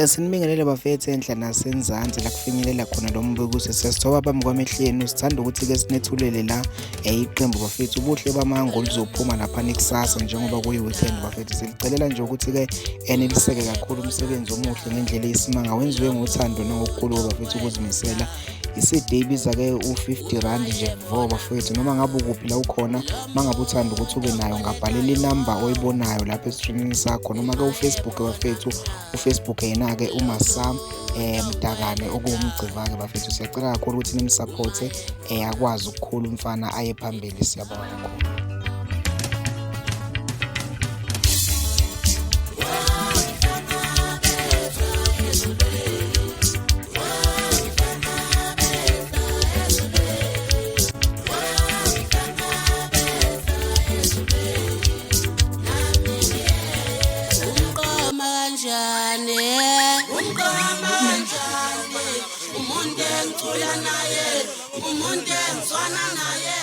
Sinibingelele bafethu enhla nasenzansi la kufinyelela khona lo mbukiso. Siyasithoba phambi kwamehlo enu, sithanda ukuthi-ke sinethulele la iqembu bafethu ubuhle bamanga oluzophuma laphana kusasa njengoba kuyi-weekend bafethu. Silicelela nje ukuthi-ke niliseke kakhulu umsebenzi omuhle ngendlela eyisimanga wenziwe ngothando nangokukhulu bafethu ukuzimisela. I-CD ibiza-ke u-50 rand nje vo bafethu, noma ngabe ukuphi la ukhona, uma ngabe uthanda ukuthi ube nayo ngabhalela inamba oyibonayo lapha esitrinini sakho, noma-ke uFacebook bafethu, uFacebook yena-ke uMasa Mdakane okuwumgciva-ke bafethu. Siyacela kakhulu ukuthi nimsaphothe akwazi ukukhula umfana aye phambili. Siyabonga kakhulu. Umqoma kanjani? Umqoma kanjani? Umuntu engicula naye, umuntu engizwana naye.